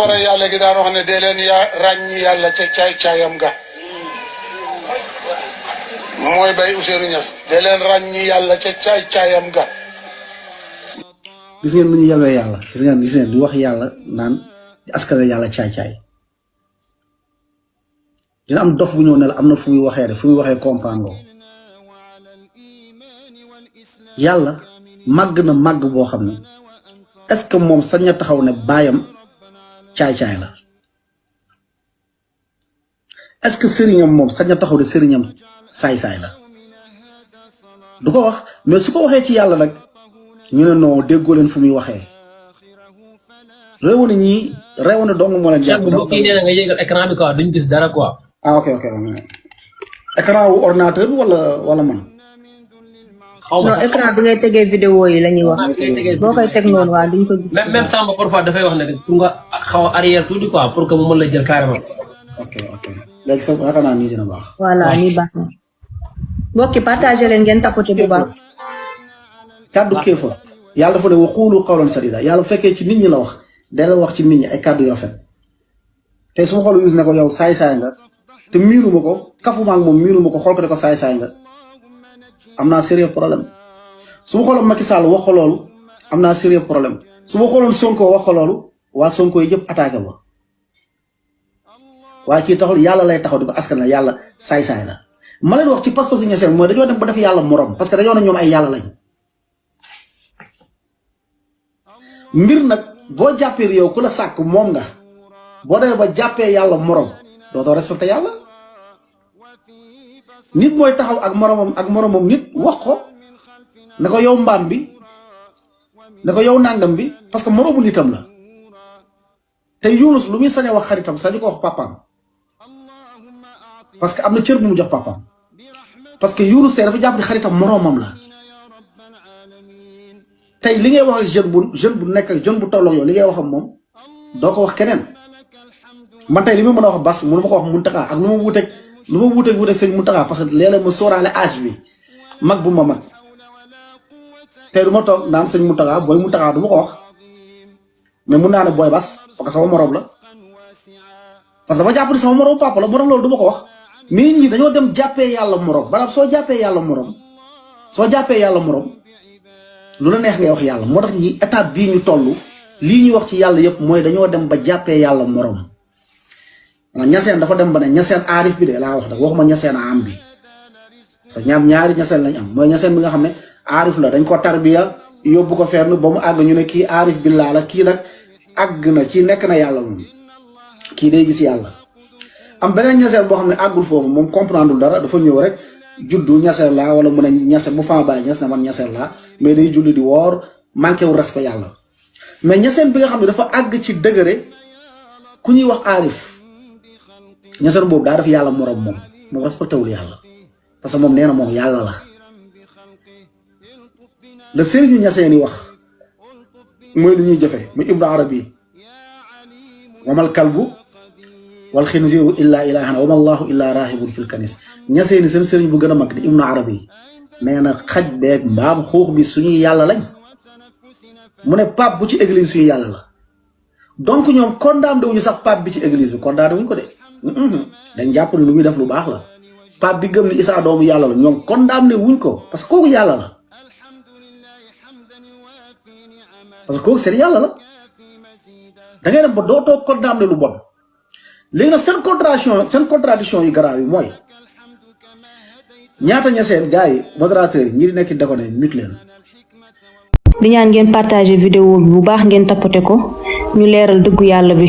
Bara yàlla gi daan wax ne dee leen ràññi yàlla ca caay-caayam ga mooy bay Ousseynou Niass dee leen ràññi yàlla ca caay-caayam ga. gis ngeen nu ñu yalwee yàlla gis ngeen di wax yàlla naan di askane yàlla caay-caay dina am dof bu ñëw ne la am na fu muy waxee de fu muy waxee comprendre yàlla màgg na màgg boo xam ne est-ce que moom sañ na taxaw ne baayam caay-caay la est-ce que sëriñam moom sañ na taxaw ne sëriñam saay-saay la du ko wax mais su ko waxee ci yàlla nag ñu ne non déggoo leen fu muy waxee réew na ñii réew na dong moo leen jàpp. bu mbokk yi nee na nga yéegal écran bi quoi duñ gis dara quoi. ah ok écran wu ordinateur wala man. xaw ma non écran bi ngay tegee vidéo yi la ñuy wax. boo koy teg noonu waa duñ ko gis. même Samba parfois dafay wax ne pour nga xaw a arrière tuuti quoi pour que mu mën la jël carrément. ok léegi sax yaakaar naa nii dina baax. voilà nii baax na. mbokk yi partagé leen ngeen tapoté bu baax. kàddu kéefa yàlla dafa ne waxuulu qawlan sadida yàlla bu fekkee ci nit ñi la wax dala wax ci nit ñi ay kàddu yu rafet tey su ma xool use ne ko yow saay-saay nga te miinu ma ko kafuma ak moom miinu ma ko xool ko ne ko saay-saay nga am naa sérieux problème su ma xooloon Macky Sall wax ko loolu am naa sérieux problème su ma xooloon Sonko wax ko loolu waa Sonko yi yëpp attaqué ba waaye kii taxul yàlla lay taxaw di ko askan la yàlla saay-saay la ma leen wax ci pas-pasu ñeseen mooy dañoo dem ba def yàlla morom parce que dañoo ne ñoom ay yàlla lañ mbir nag boo jàppee yow ku la sàkk moom nga boo demee ba jàppee yàlla morom dootoo respecté yàlla nit mooy taxaw ak moromam nit wax ko ne ko yow mbaam bi ne ko yow nàngam bi parce que moromu nitam la te Yunus lu muy sañ a wax xaritam sañu ko wax papaam parce que am na cër bu mu jox papaam parce que Yunus tey dafa jàpp ni xaritam moromam la tey li ngay wax ak jeune bu nekk ak jeune bu tolloog yow li ngay wax ak moom doo ko wax keneen man tey li ma mën a wax bas mënu ma ko wax Mountakha ak nu ma wuuteeg sëñ Mountakha parce que léeg-léeg ma sóoraale âge bi mag bu ma mag tey du ma toog naan sëñ Mountakha booy Mountakha du ma ko wax mais mun naa ne booy bas parce que sama morom la parce que dama jàpp ni sama morom papa la moo tax loolu du ma ko wax mais ñi dañoo dem jàppee yàlla morom maanaam soo jàppee yàlla morom lu la neex ngay wax yàlla moo tax ñi étape bii ñu toll lii ñuy wax ci yàlla yëpp mooy dañoo dem ba jàppee yàlla morom ñaseen dafa dem ba ne ñaseen aarif bi de laa wax nag waxuma ñaseen am bi sa ñaari ñaseen lañ am mooy ñaseen bi nga xam ne aarif la dañ ko tarbiya yóbbu ko fenn ba mu àgg ñu ne kii aarif billaa la kii nag àgg na ci nekk na yàlla moom kii day gis yàlla am beneen ñaseen boo xam ne àggul foofu moom comprendre dara dafa ñëw rek juddu ñaseen laa wala mu ne ñaseen bu faa bàyyi ñas ne man ñaseen laa mais day julli di woor manqué wu respect yàlla mais ñaseen bi nga xam ne dafa àgg ci dëgëre ku ñuy wax aarif ñaseen boobu daa def yàlla morom moom respecté wul yàlla parce que moom nee na moom yàlla la le sëriñu ñaseen yi wax mooy lu ñuy jëfe muy Ibnu Arabi wamal kalbu wal xinziiru illaa ilaahan wa mallaahu illaa raahibun fil kanis ñaseen seen sëriñ bu gën a mag di Ibnu Arabi nee na xaj beeg mbaam xuux bi suñuy yàlla lañ mu ne pape bu ci église suñu yàlla la donc ñoom condamné wuñu sax pape bi ci église bi condamné wuñ ko de dañ jàpp ne lu muy def lu baax la pape bi gëm ni Isaa doomu yàlla la ñoom condamné wuñ ko parce que kooku yàlla la parce que kooku seen yàlla la da ngay dem ba dootoo condamné lu bon léegi nag seen contradiction yu garaaw yi mooy ñaata ñaseen gars yi modérateur yi ñi di nekk déconné nit leen di ñaan ngeen partagé vidéo bi bu baax ngeen tapoté ko ñu leeral dëggu yàlla bi.